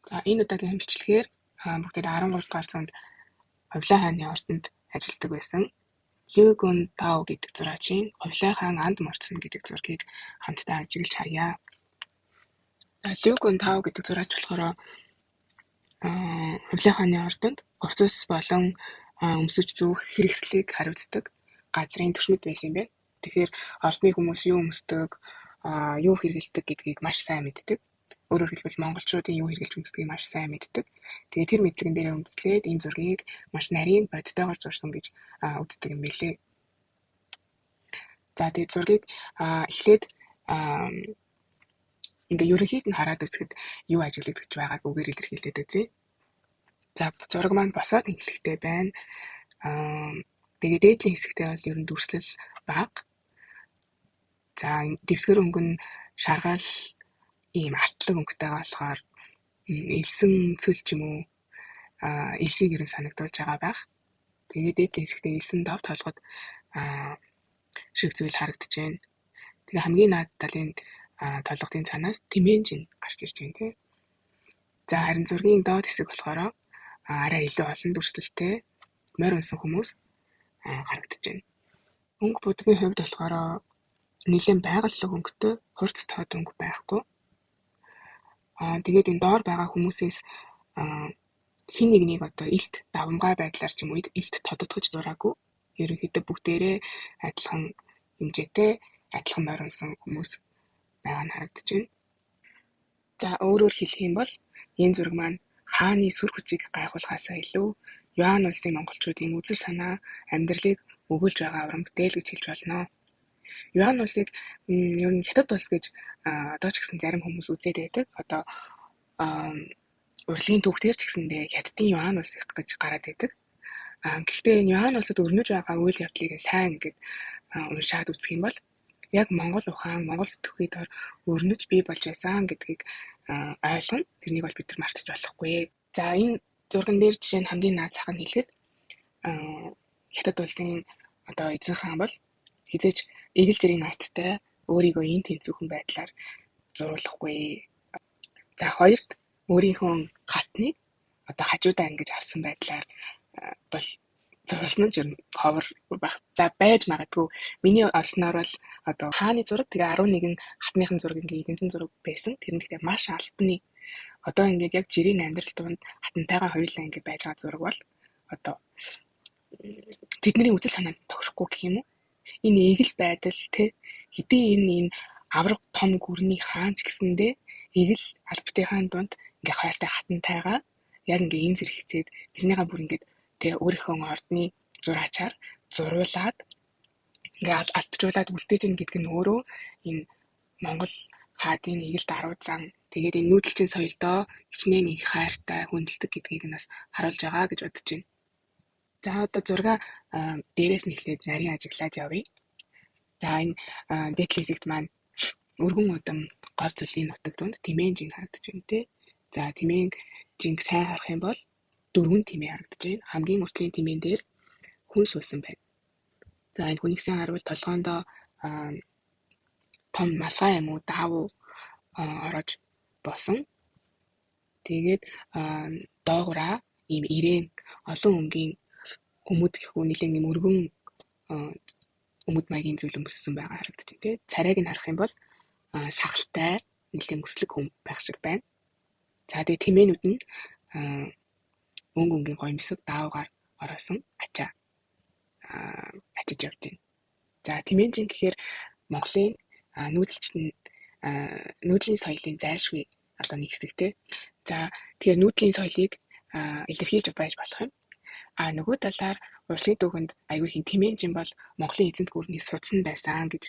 За, энэ удаагийн бичлэгээр бүгдээр 13 дугаар зуунд Хубилай хааны ордонд ажилладаг байсан Лю Гүн Тао гэдэг зураачийн Хубилай хаан анд мордсон гэдэг зургийг хамтдаа ажиглаж харъя. За, Лю Гүн Тао гэдэг зураач болохоор Хубилай хааны ордонд хувцас болон өмсөж зүүх хэрэгслийг хариуцдаг газрын түшмэд байсан юм байна. Тэгэхээр ордны хүмүүс юу өмсдөг, юу хэрэглэдэг гэдгийг маш сайн мэддэг. Өөрөөр хэлбэл монголчуудын юу хэрэглэж өмсдгийг маш сайн мэддэг. Тэгээ тэр мэдлэгэн дээрээ үндэслээд энэ зургийг маш нарийн бодитойгоор зурсан гэж үздэг юм билээ. За, тэгээ зургийг эхлээд ингээ ерөнхийд нь хараад үзэхэд юу ажиглагдаж байгааг үгээр илэрхийлээд үзье. За, зураг маань босоод эхлэхтэй байна. Тэгээ дээдлийн хэсэгтээ бол ер нь дүрслэл бага. За, энэ дэвсгэр өнгө нь шаргал ийм алтлаг өнгөтэй болохоор элсэн цөл ч юм уу, элсийг ер нь санагдуулж байгаа байх. Тэгээд дээдлийн хэсэгтээ элсэн дов толгод шиг зүйл харагдаж байна. Тэгээ хамгийн наад талын толгодын цаанаас тэмээнжин гарч ирж байна тий. За, харин зургийн доод хэсэг болохоор арай илүү олон дүрслэлтэй морь унсан хүмүүс харагдаж байна. Өнгө будгийн хувьд болохоор нэлээд байгаллаг өнгөтэй, хурц тод өнгө байхгүй. Тэгээд энэ доор байгаа хүмүүсээс хэн нэгнийг одоо илт давамгай байдлаар ч юм уу илт тодотгож зураагүй. Ерөнхийдөө бүгдээрээ адилхан хэмжээтэй, адилхан морь унсан хүмүүс байгаа нь харагдаж байна. За, өөрөөр хэлэх юм бол энэ зураг маань хааны сүр хүчийг гайхуулахаасаа илүү Юань улсын монголчуудын үзэл санаа, амьдралыг өгүүлж байгаа уран бүтээл гэж хэлж болно. Юань улсыг ер нь хятад улс гэж одоо ч гэсэн зарим хүмүүс үзээд байдаг. Одоо урлагийн түүхтэр ч гэсэндээ хятадын Юань улс гэж гараад байдаг. Гэхдээ энэ Юань улсад өрнөж байгаа үйл явдлыг сайн ингээд уншаад үзэх юм бол яг Монгол ухаан, Монгол сэтгхүй дор өрнөж бий болж байсан гэдгийг ойлгоно. Тэрнийг бол бид нар мартаж болохгүй. За, энэ зурган дээр жишээ нь хамгийн наад зах нь хэлэхэд хятад улсын одоо эзэн хаан бол хэзээ ч эгэл жирийн наадтай өөрийгөө эн тэнцвүүхэн байдлаар зуруулахгүй. За, хоёрт өөрийнхөө хатныг одоо хажуудаа ингэж авсан байдлаар бол зурласан нь ч ер нь ховор байх. За, байж магадгүй. Миний олсноор бол одоо хааны зураг, тэгээ 11 хатныхын зураг ингээ эдэнцэн зураг байсан. Тэр нь гэхдээ маш албаны. Одоо ингээд яг жирийн амьдрал дунд хатантайгаа хоёулаа ингээд байж байгаа зураг бол одоо тэдний үзэл санаанд тохирохгүй гэх юм уу? Энэ эгэл байдал те хэдий энэ авраг том гүрний хаан ч гэсэндээ эгэл албатынхаа дунд ингээ хайртай хатантайгаа яг ингээ энэ зэрэгцээд тэрнийхээ бүр ингээд тэ өөрийнхөө ордны зураачаар зуруулад ингээ албажуулаад үлдээж гин гэдэг нь өөрөө энэ Монгол хаадын эгэл даруй зан, тэгээд энэ нүүдэлчин соёлдоо хичнээн их хайртай хүндэлдэг гэдгийг нь бас харуулж байгаа гэж бодож байна. За, одоо зураг дээрээс нь эхлээд нарийн ажиглаад явъя. За, энэ дээдлийн хэсэгт маань өргөн удам говь зүлийн нутаг дунд тэмээн жинг харагдаж байна те. За, тэмээн жинг сайн харах юм бол дөрвөн тэмээ харагдаж байна. Хамгийн уртлын тэмээн дээр хүн суусан байна. За, энэ хүнийг сайн харуул толгоондоо том малгай юм уу даавуу ороож босон. Тэгээд доогураа ийм ирээн олон өнгийн өмд гэхүү нэлээд ийм өргөн өмд маягийн зүйл өмссөн байгаа харагдаж байна тий. Царайг нь харах юм бол сахалтай нэлээд өслөг хүн байх шиг байна. За, тэгээ тэмээнүүд нь өнгө өнгийн гоёмсог даавуугаар ороосон ачаа ачиж явж байна. За, тэмээнжин гэхээр Монголын нүүдэлчин нүүдлийн соёлын зайлшгүй одоо нэг хэсэг те. За, тэгэхээр нүүдлийн соёлыг илэрхийлж байж болох юм. А нөгөө талаар урлагийн түүхэнд аягүй хин тэмээнжин бол Монголын эзэнт гүрний судас нь байсан гэж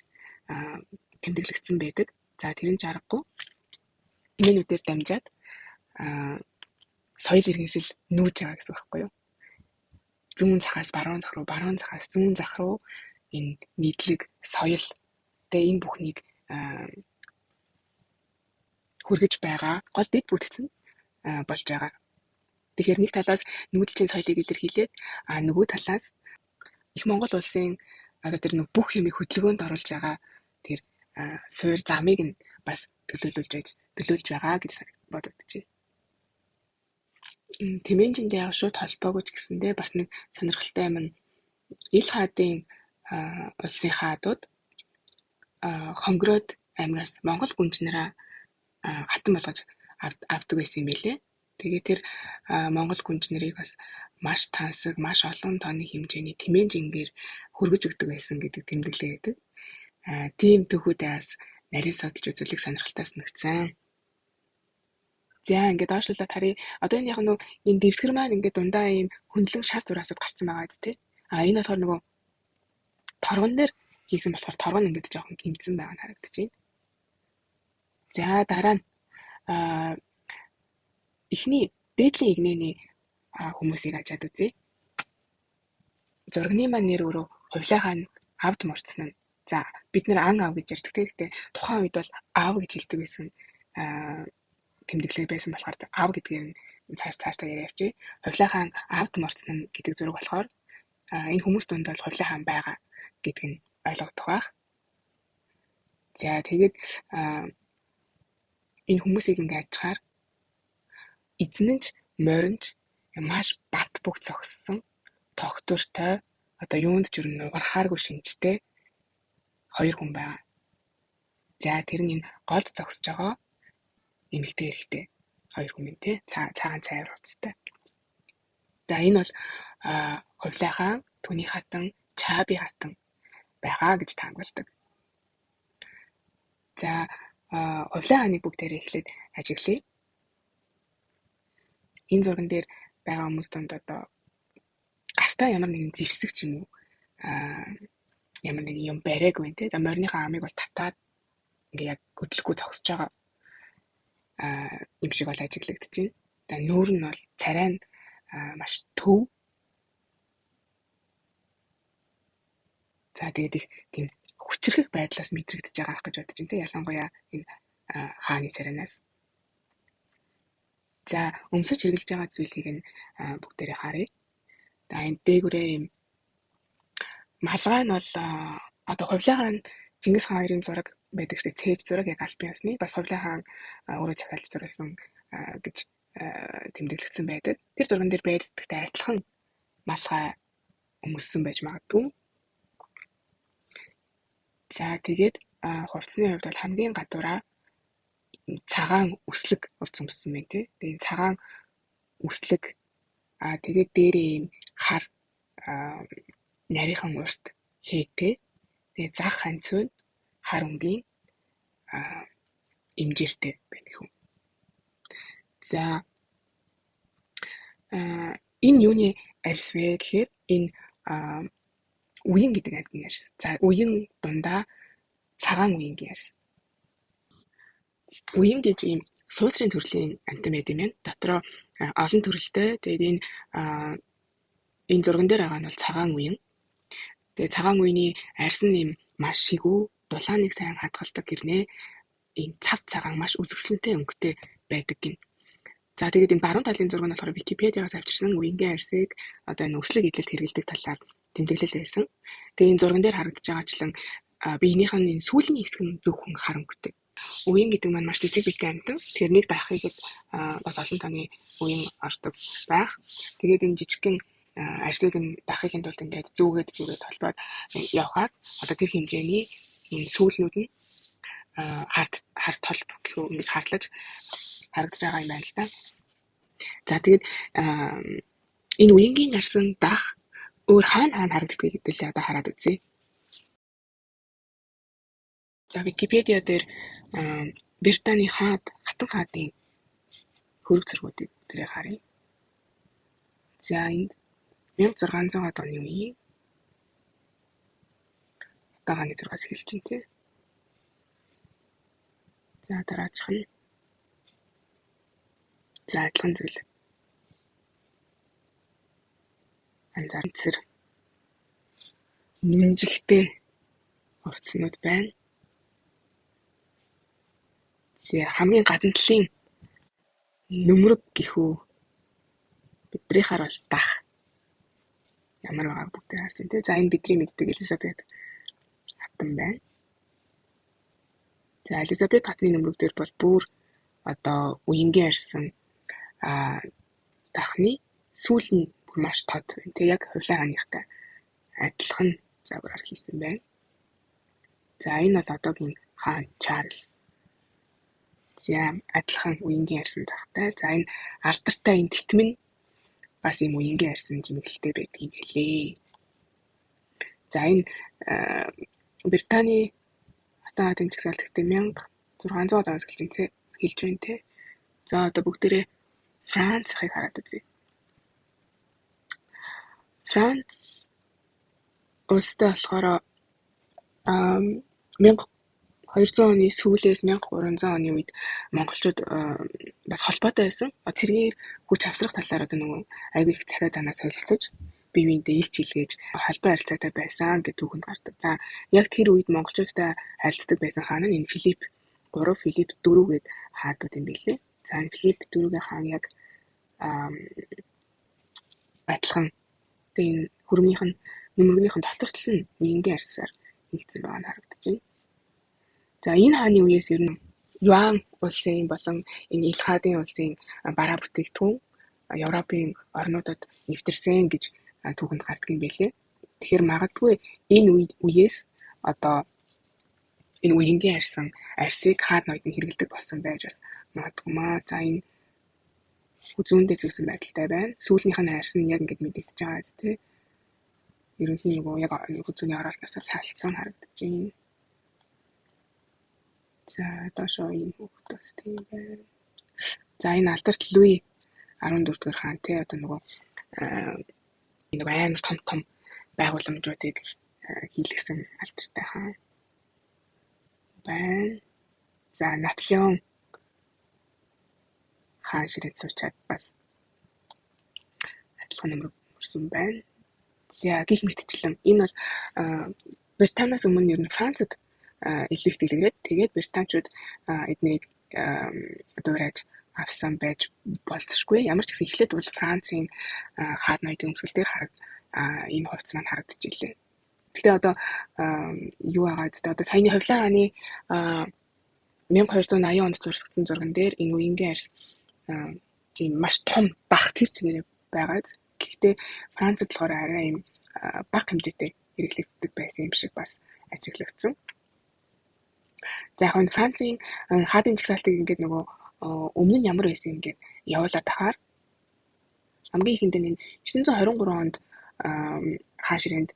тэмдэглэгдсэн байдаг. За, тэр нь ч аргагүй. Тэмээнүүдээр дамжаад соёл иргэншил нүүж байгаа гэсэн үг байхгүй юу? Зүүн захаас баруун зах руу, баруун захаас зүүн зах руу энэ нийтлэг соёл тэгээ энэ бүхнийг хүргэж байгаа гол дэд бүтц нь болж байгаа. Тэгэхээр нэг талаас нүүдэлчин соёлыг илэрхийлээд, нөгөө талаас их Монгол улсын одоо тэр нэг бүх юмыг хөдөлгөөнд оруулж байгаа тэр суур замыг нь бас төлөөлүүлж байж төлөөлж байгаа гэж бодогдож байна. Тэмэнжиндээ яг шууд холбоогүй ч гэсэндээ бас нэг сонирхолтой юм нь Ил хаадын улсын хаадууд Хонгород аймгаас Монгол гүнж нараа хатан болгож авдаг байсан юм билээ. Тэгээд тэр Монгол гүнж нарыг бас маш тансаг, маш олон тооны хэмжээний тэмээнжингээр хөргөж өгдөг байсан гэдэг тэмдэглэл байдаг. Тийм түүхүүдээ бас нарийн судалж үзүүлэх сонирхолтой санагдсан. За ингээд доошлуулаад харъя. Одоо энэ яг нөгөө энэ дэвсгэр маань ингээд дундаа ийм хөндлөн шар зураасууд гарсан байгаа биз дээ. А энэ болохоор нөгөө торгон дээр хийсэн болохоор торгон ингээд жоохон гимцэн байгаа нь харагдаж байна. За дараа нь эхний дээдлийн эгнээний хүмүүсийг ажаад үзье. Зурагны маань нэр өөрөө Хувлай хаан авд морцсон нь. За бид нэр ан ав гэж ярьдаг. Гэхдээ тухайн үед бол ав гэж хэлдэг байсан тэмдэглэл байсан болохоор ав гэдгээр нь цааш цаашдаа яриа явчих. Хувлай хаан авд морцсон нь гэдэг зураг болохоор энэ хүмүүс дунд бол Хувлай хаан байгаа гэдг нь ойлгогдох байх. За тэгээд энэ хүмүүсийг ингээ ажихаар эзэн нь ч морин ч маш бат бөх зогссон тогтвортой одоо юунд ч юу нугархааргүй шинжтэй хоёр хүн байгаа. За тэр нь энэ голд зогсож байгаа эмэгтэй эрэгтэй хоёр хүн юм те цагаан цайвар хувцастай. За энэ бол Хувлай хаан, түүний хатан, Чааби хатан байгаа гэж таамагладаг. За Хувлай хааныг бүгдээрээ эхлээд ажиглая. Энэ зурган дээр байгаа хүмүүс дунд одоо гартаа ямар нэгэн зэвсэг ч юм уу ямар нэгэн юм бариагүй байна те. За мориныхаа амыг бол татаад ингээ яг хөдлөхгүй зогсож байгаа юм шиг бол ажиглагдаж байна. За нүүр нь бол царай нь маш төв. За тэгээд их тийм хүчрхэг байдлаас мэдрэгдэж байгаа ах гэж бодож байна те. Ялангуяа энэ хааны царайнаас. За өмсөж хэрглэж байгаа зүйлийг нь бүгдээрээ харъя. За энэ дээгүүрээ ийм малгай нь бол одоо Хувлай хаан Чингис хаан хоёрын зураг байдаг шүү дээ. Цээж зураг яг албан ёсны. Бас Хувлай хаан өөрөө захиалж зуруулсан гэж тэмдэглэгдсэн байдаг. Тэр зурган дээр байдагтай адилхан малгай өмссөн байж магадгүй. За тэгээд хувцсны хувьд бол хамгийн гадуураа цагаан үслэг хувцас өмссөн байна тий. Тэгээд энэ цагаан үслэг тэгээд дээрээ ийм хар нарийнхан урт хээтэй. Тэгээд зах ханцуу нь хар өнгийн имжээртэй байна гэх юм. За энэ юуны арьс вэ гэхээр энэ үен гэдэг амьтны арьс. За үен дундаа цагаан үенгийн арьс. Үен гэж ийм суулрын төрлийн амьтан байт юм байна. Дотроо олон төрөлтэй. Тэгээд энэ зурган дээр байгаа нь бол цагаан үен. Тэгээд цагаан үений арьс нь ийм маш шигүү, дулааныг сайн хадгалдаг гэрнээ ийм цав цагаан маш үзэсгэлэнтэй өнгөтэй байдаг гин. За тэгээд энэ баруун талын зураг нь болохоор Википедиагаас авчирсан үенгийн арьсыг одоо энэ өслөг эдлэлд хэрэглэдэг талаар тэмдэглэл байсан. Тэгээд энэ зурган дээр харагдаж байгаачлан биенийх нь энэ сүүлийн хэсэг нь зөвхөн хар өнгөтэй. Үен гэдэг маань маш жижиг биетэй амьтан. Тэгэхээр нэг дарахыг бас олон тооны үен ордог байх. Тэгээд энэ жижигхэн арьсыг нь дахихын тулд ингээд зүүгээд зүүгээд холбоод явхаар одоо тэр хэмжээний энэ сүүлнүүд нь хар толб гэх үү ингэж харлаж харагдаж байгаа юм байна л да. За тэгээд энэ үенгийн арьсан дах өөр хаана хаана харагддгийг хэдүүлээ одоо хараад үзье. За Википедиа дээр Британий хаад, хатан хаадын хөрөг зургуудыг тэрийг харъя. За энд 1600 оны үеийн хатан хааны зургаас эхэлж байна тий. За дараачих нь за адилхан зүйл. Анзаарцэр нүнжихтэй хувцснууд байна. За хамгийн гадна талын нөмрөг гэх үү биднийхаар бол дах ямар байгааг бүгдээ харж байна тий. За энэ бидний мэддэг Элизабет хатан байна. За Элизабет хатны нөмрөг дээр бол бүр одоо үенгийн арьсан дахны сүүл нь бүр маш тод байна. Тэг яг Хувлай хааныхтай адилхан загвараар хийсэн байна. За энэ бол одоогийн хаан Чарльз. За адилхан үеингийн арьсан дахтай. За энэ алдартай энэ тэтмэн нь бас ийм үеингийн арьсан чимэглэлтэй байдаг юм билээ. За энэ Британий хатан хаадын жагсаалт гэхдээ 1600 оноос хэлж байна те. За одоо бүгдээрээ Францыг хараад үзье. Франц улстай болохоор 1200 оны сүүлээс 1300 оны үед монголчууд бас холбоотой байсан. Цэргээр хүч хавсрах талаар одоо нөгөө аягүй их захиа занаа солилцож бие биендээ илч илгээж холбоо харилцаатай байсан гэдэг түүхэнд гардаг. За яг тэр үед монголчуудтай харилцдаг байсан хаан нь энэ Филипп 3, Филипп 4 гээд хаадууд юм билээ. За энэ Филипп 4-ийн хаан яг адилхан тэгээ энэ хөрмнийх нь нөмргнийх нь дотор тал нь үеингийн арьсаар хийгдсэн байгаа нь харагдаж байна. За энэ хааны үеэс ер нь Юан улсын болон энэ Ил хаадын улсын бараа бүтээгдэхүүн Европын орнуудад нэвтэрсэн гэж түүхэнд гардаг юм билээ. Тэгэхээр магадгүй энэ үеэс одоо энэ үеингийн арьсан арьсыг хаад ноёд нь хэрэглэдэг болсон байж бас магадгүй маа. За энэ хүзүүндээ зүүсэн байдалтай байна. Сүүлнийх нь арьс нь яг ингэж мэдэгдэж байгаа биз дээ. Ерөнхий нөгөө яг хүзүүний оролтноос салцсан харагдаж байна. За доошоо энэ хүүхэд бас тийм байна. За энэ алдарт Луи 14 дугаар хаан те одоо нөгөө амар том том байгууламжуудыг хийлгэсэн алдартай хаан байна. За Наполеон хаан ширээнд суучаад бас адилхан нөмрөг мөрсөн байна. За гих мэтчлэн энэ бол Британаас өмнө ер нь Францад илүү их дэлгэрээд тэгээд британчууд эднэрийг дуурайж авсан байж болцсохгүй. Ямар ч гэсэн эхлээд бол Францын хаад ноёдын өмсгөл дээр энэ хувцас маань харагдчихлээ. Гэхдээ одоо юу байгаа гэдэг одоо саяны Хувлай хааны 1280 онд зурсгдсан зурган дээр энэ үеингийн арьс ийм маш том бах тэр чигээрээ байгаа. Гэхдээ Францад болохоор арай ийм бага хэмжээтэй хэрэглэгддэг байсан юм шиг бас ажиглагдсан. За яг нь Францын хаадын жагсаалтыг ингээд нөгөө өмнө нь ямар байсан ингээд явуулаад ахаар хамгийн ихэнд нь 923 онд хаан ширээнд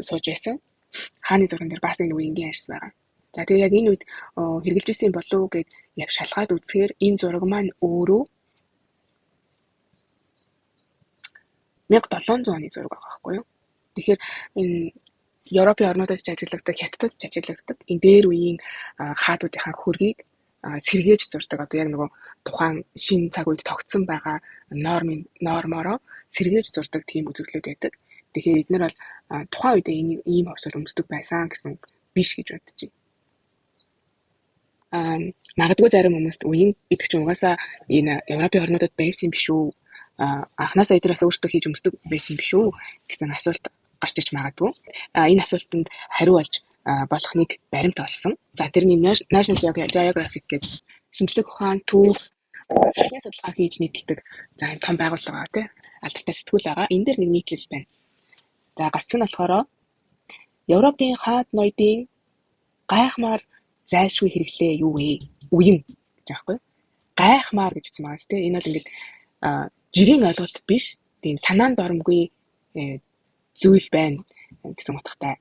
сууж байсан. Хааны зурган дээр бас энэ үеингийн арьс байгаа. За тэгээ яг энэ үед хэрэглэж исэн болов уу гэд яг шалгаад үзэхээр энэ зураг маань өөрөө 1700 оны зураг байгаа байхгүй юу? Тэгэхээр энэ Европын орнуудад ч ажигладаг, Хятадд ч ажигладаг энэ дээр үеийн хаадуудынхаа хөргийг сэргээж зурдаг. Одоо яг нөгөө тухайн шинэ цаг үед тогтсон байгаа нормын нормороо сэргээж зурдаг тийм үзэгдлүүд байдаг. Тэгэхээр эднэр бол тухайн үедээ энийг ийм хувцас өмсдөг байсан гэсэн үг биш гэж бодож байна. Магадгүй зарим хүмүүст үеийн гэдэг чинь угаасаа энэ Европын орнуудад байсан юм биш үү? Анхнаасаа эдгээр бас өөрсдөө хийж өмсдөг байсан юм биш үү гэсэн асуулт гарч ирж магадгүй. Энэ асуултанд хариу олж болох нэг баримт олсон. За тэрний National Geographic гэж шинжлэх ухаан, түүх, соёлын судалгаа хийж нийтэлдэг за энэ том байгууллага байгаа тий. Алдартай сэтгүүл байгаа. Энэ дээр нэг нийтлэл байна. За гарчиг нь болохоор Европын хаад ноёдын гайхмаар зайлшгүй хэрэглээ юу вэ? Үеийн гэж аахгүй. Гайхмаар гэж хэлсэн байгаа тий. Энэ бол ингээд жирийн ойлголт биш. Тийм санаанд оромгүй зүйл байна гэсэн утгатай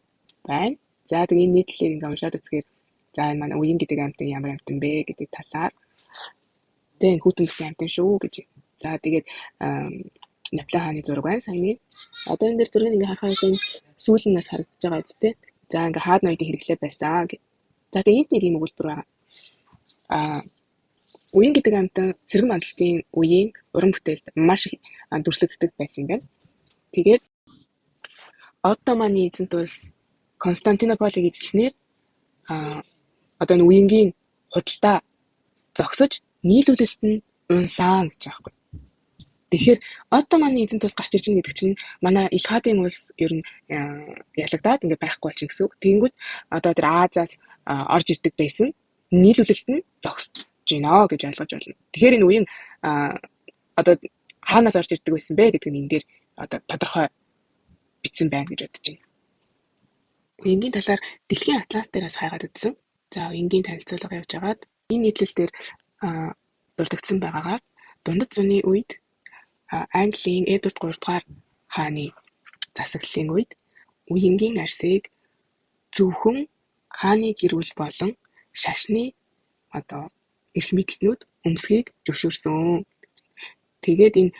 байна. За тэгээ энэ нийтлэлийг ингээ уншаад үзэхээр за энэ манай үеийн гэдэг амьтан ямар амьтан бэ гэдэг талаар тэгээ энэ хүйтэн бүсийн амьтан шүү гэж. За тэгээд Наполеон хааны зураг байна саяны. Одоо энэ дээр зургийг ингээ харахаар энэ сүүл нь нас харагдаж байгаа биз дээ. За ингээ хаад ноёдын хэрэглээ байсан гэд. За тэгээ энд нэг юм өгүүлбэр байгаа. Үеийн гэдэг амьтан сэргэн мандалтын үеийн уран бүтээлд маш их дүрслэгддэг байсан юм байна. Тэгээд Оттоманы эзэнт улс Константинополыг эзэлснээр одоо энэ үеингийн худалдаа зогсож нийлүүлэлт нь унсан гэж байгаа байхгүй. Тэгэхээр Оттоманы эзэнт улс гарч ирж байна гэдэг чинь манай Ил хаадын улс ер нь ялагдаад ингээ байхгүй болчихно гэсэн үг. Тэгэнгүүт одоо тэр Азиас орж ирдэг байсан нийлүүлэлт нь зогсож байна гэж ойлгож байна. Тэгэхээр энэ үеийн одоо хаанаас орж ирдэг байсан бэ гэдэг нь энэ дээр одоо тодорхой бичсэн байна гэж бодож байна. Уянгийн талаар Дэлхийн атлас дээр бас хайгаад үзсэн. За, уянгийн танилцуулга явж байгаад энэ нийтлэл дээр дурдагдсан байгаагаар дундад зууны үед Английн Эдвард 3 дугаар хааны засаглалын үед үеингийн арьсыг зөвхөн хааны гэр бүл болон шашны одоо эрх мэдэлтнүүд өмсөхийг зөвшөөрсөн. Тэгээд энэ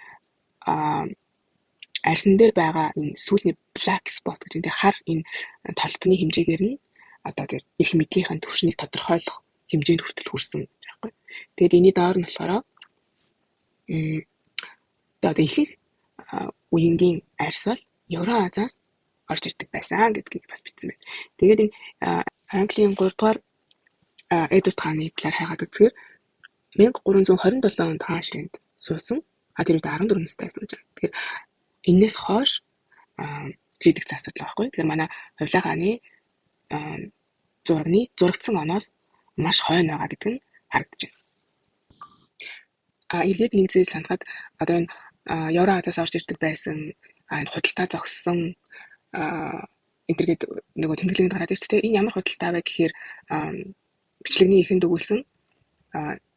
арьсан дээр байгаа энэ сүүлний black spot гэж энэ хар энэ толбны хэмжээгээр нь одоо тэр эрх мэдлийнхэн түвшнийг тодорхойлох хэмжээнд хүртэл хүрсэн гэж байгаа байхгүй. Тэгээд энэний доор нь болохоор одоо ихэнх үеингийн арьс бол Евроазиас орж ирдэг байсан гэдгийг бас бичсэн байна. Тэгээд энэ Английн 3 дугаар Эдвард хааны талаар хайгаад үзэхээр 1327 онд хаан ширээнд суусан. А тэр үед 14 настай байсан гэж байна. Тэгэхээр энээс хойш шийдэгдсэн асуудал байхгүй. Тэгэхээр манай Хувлаа хааны зурагны зурагдсан оноос маш хойно байгаа гэдэг нь харагдаж байна. А эргээд нэг зүйл санахад одоо энэ Евроазиас орж ирдэг байсан, энэ худалдаа зогссон энэ төргээд нөгөө тэмдэглэгэнд гараад ирж тэ. Энэ ямар худалдаа вэ гэхээр бичлэгний эхэнд өгүүлсэн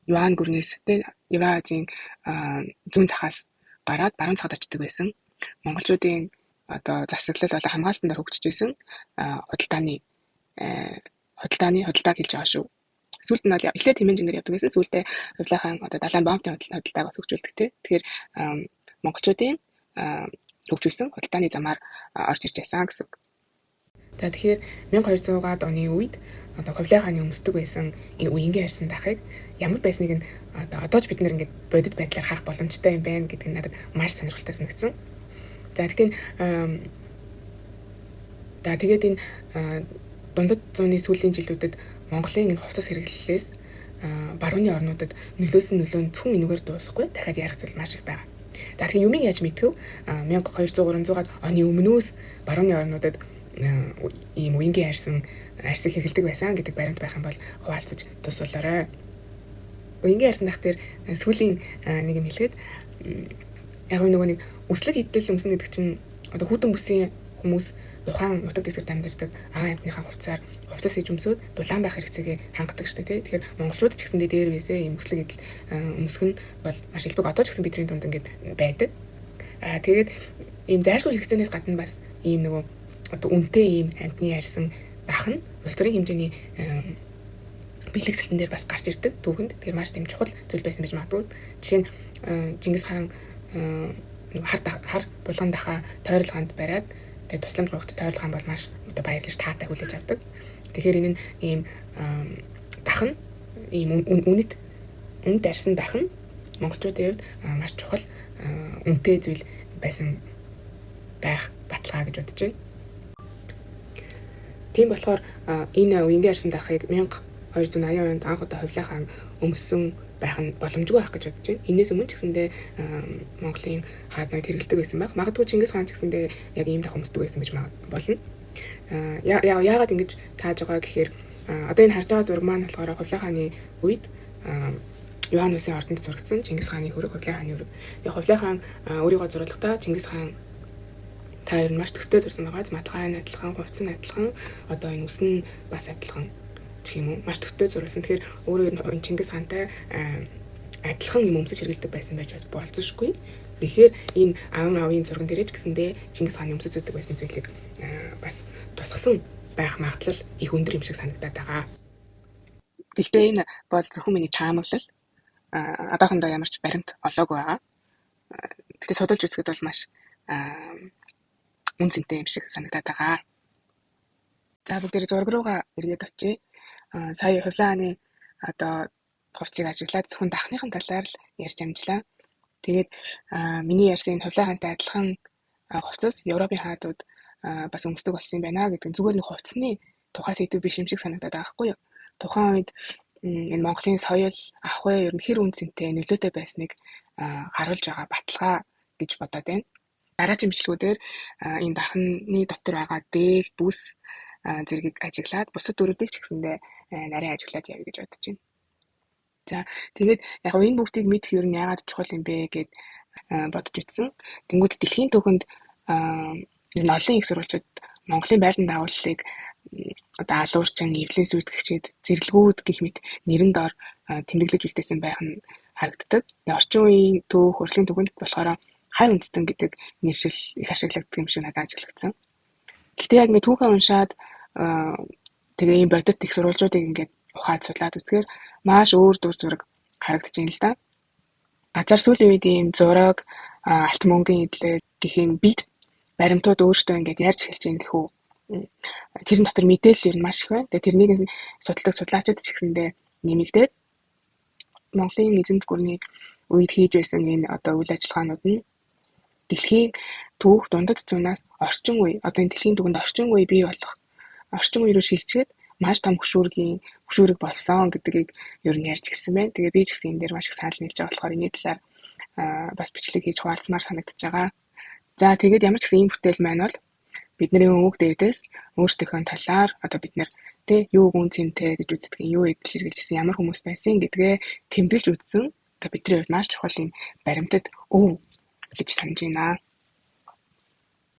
Юан гүрнээс тэ Евроазийн зүүн захаас гараад баруун захад очдог байсан. Монголчуудын одоо засаглал болон хамгаалтан дээр хөгжиж исэн худалдааны худалдааны худалдааг хэлж байгаа шүү. Сүүлд нь бол эхлээд хэмээн жингээр явдаг гэсэн. Сүүлдээ Хувлаа хаан одоо далайн бомбын худалдааг бас хөгжүүлдэг те. Тэгэхээр монголчуудын хөгжүүлсэн худалдааны замаар орж ирж байсан гэсэн үг. За, тэгэхээр 1200-аад оны үед одоо Хувлаа хааны өмсдөг байсан энэ үеингийн арьсан дахыг ямар байсныг нь одоо ч бид нэр ингээд бодит байдлаар харах боломжтой юм байна гэдэг нь надад маш сонирхолтой санагдсан. За, тэгэхээр за тэгээд энэ дундад зууны сүүлийн жилүүдэд Монголын энэ хувцас хэрэглэлээс барууны орнуудад нөлөөсөн нөлөө нь зөвхөн энүүгээр дуусахгүй, дахиад ярих зүйл маш их байгаа. За, тэгэхээр юмыг яаж мэдхэв? 1200 300-аад оны өмнөөс барууны орнуудад ийм үеингийн арьсан арьсыг хэрэглэдэг байсан гэдэг баримт байх юм бол хуваалцаж тус болоорой. Үеингийн арьсан дах дээр сүүлийн нэг юм хэлэхэд яг нөгөө нэг үслэг идэл өмснө гэдэг чинь одоо хүдэн бүсийн хүмүүс ухаан нутаг дэвсгэрт амьдардаг агаан амьтныхаа хувцаар хувцас хийж өмсөөд дулаан байх хэрэгцээгээ хангадаг шүү дээ. Тэгэхээр монголчууд ч гэсэндээ дээр байсээ ийм үслэг идэл өмсөх нь бол маш элбэг, одоо ч гэсэн бидний дунд ингээд байдаг. Аа, тэгээд ийм зайлшгүй хэрэгцээнээс гадна бас ийм нөгөө одоо үнэтэй ийм амьтны арьсан дах нь улс төрийн хэмжээний бэлэгсэлтэн дээр бас гарч ирдэг түүхэнд. Тэгэхээр маш тийм чухал зүйл байсан байж магадгүй. Жишээ нь Чингис хаан хар хар булган дахаа тойролгоонд бариад тэгээд тусламж гуйхад тойрол хаан бол маш одоо баярлаж таатай хүлээж авдаг. Тэгэхээр энэ нь ийм дах нь ийм үнэт үнэт арьсан дах нь монголчуудын хувьд маш чухал үнэтэй зүйл байсан байх баталгаа гэж бодож байна. Тийм болохоор энэ үеингийн арьсан дахыг 1280 онд анх удаа Хувлаа хаан өмссөн байх нь боломжгүй байх гэж бодож байна. Энээс өмнө ч гэсэндээ Монголын хааднууд хэрэглэдэг байсан байх. Магадгүй Чингис хаан ч гэсэндээ яг ийм дах өмсдөг байсан гэж болно. Яагаад ингэж тааж байгаа гэхээр одоо энэ харж байгаа зураг маань болохоор Хувлаа хааны үед Юан улсын ордонд зурагдсан Чингис хааны хөрөг, Хувлаа хааны хөрөг. Тэгээ Хувлаа хаан өөрийгөө зурлахдаа Чингис хаан та хоёр нь маш төстэй зурсан байгаа. Матгай нь адилхан, хувцас нь адилхан, одоо энэ үс нь бас адилхан гэх юм уу. Маш төстэй зурласан. Тэгэхээр өөрөө Чингис хаантай адилхан юм өмсөж хэрэглэдэг байсан байж бас болзошгүй. Тэгэхээр энэ аан авын зурган дээрээ ч гэсэндээ Чингис хааны өмсөж зүүдэг байсан зүйлийг бас тусгасан байх магадлал их өндөр юм шиг санагдаад байгаа. Гэхдээ энэ бол зөвхөн миний таамаглал. Одоохондоо ямар ч баримт олоогүй байгаа. Гэхдээ судалж үзэхэд бол маш үн цэнтэй юм шиг санагдаад байгаа. За, бүгдээрээ зураг руугаа эргээд очъё. Сая Хувлаа хааны одоо хувцсыг ажиглаад зөвхөн дахныхан талаар л ярьж амжлаа. Тэгээд миний ярьсан энэ Хувлаа хаантай адилхан хувцас Европын хаадууд бас өмсдөг болсон юм байна гэдэг нь зүгээр нэг хувцсны тухай сэдэв биш юм шиг санагдаад байгаа байхгүй юу? Тухайн үед энэ Монголын соёл, ахуй ер нь хэр үн цэнтэй нөлөөтэй байсныг харуулж байгаа баталгаа гэж бодоод байна. Дараагийн бичлэгүүдээр энэ дахны дотор байгаа дээл, бүс зэргийг ажиглаад бусад дүрүүдийг ч гэсэндээ нарийн ажиглаад явъя гэж бодож байна. За, тэгээд яг энэ бүгдийг мэдэх ер нь яагаад чухал юм бэ гэд Бодож үзсэн. Тэнгүүд дэлхийн түүхэнд ер нь олон их сурвалжууд Монголын байлдан дагууллыг одоо алуурчин, эвлэн сүйтгэгчид, зэрлэгүүд гэх мэт нэрэн дор тэмдэглэж үлдээсэн байх нь харагддаг. Тэгээ орчин үеийн түүх, урлагийн түүхэнд болохоор харь үндэстэн гэдэг нэршил их ашиглагддаг юм шиг надад ажиглагдсан. Гэхдээ яг ингээд түүхээ уншаад, тэгээ ийм бодит их сурвалжуудыг ингээд ухаад судлаад үзэхээр маш өөр дүр зураг харагдаж байна л да. Газар сүүлийн үед ийм зураг, алт мөнгөний эдлэл гэх юм бит баримтууд өөртөө ингээд ярьж эхэлж байна гэх үү. Тэрэн дотор мэдээлэл ер нь маш их байна. Тэгээ тэрнийг судалдаг судлаачид ч гэсэндээ нэмэгдээд Монголын эзэнт гүрний үед хийж байсан энэ одоо үйл ажиллагаанууд нь дэлхийн түүх дундад зуунаас орчин үе, одоо энэ дэлхийн түүхэнд орчин үе бий болох орчин үе рүү шилжихэд маш том хөшүүрэг болсон гэдгийг ер нь ярьж эхэлсэн байна. Тэгээ би ч гэсэн энэ дээр маш их санал нийлж байгаа болохоор энэний талаар бас бичлэг хийж хуваалцмаар санагдаж байгаа. За, тэгээд ямар ч гэсэн ийм бүтээл маань бол бидний өвөг дээдээс өөрсдийнхөө талаар одоо бид нэр тэ юу гүн цэнтэй гэж үздэг, юу эдэл хэрэгжилсэн, ямар хүмүүс байсан гэдгээ тэмдэглэж үзсэн. Одоо бидний хувьд маш чухал юм баримтат өв гэж санаж байна.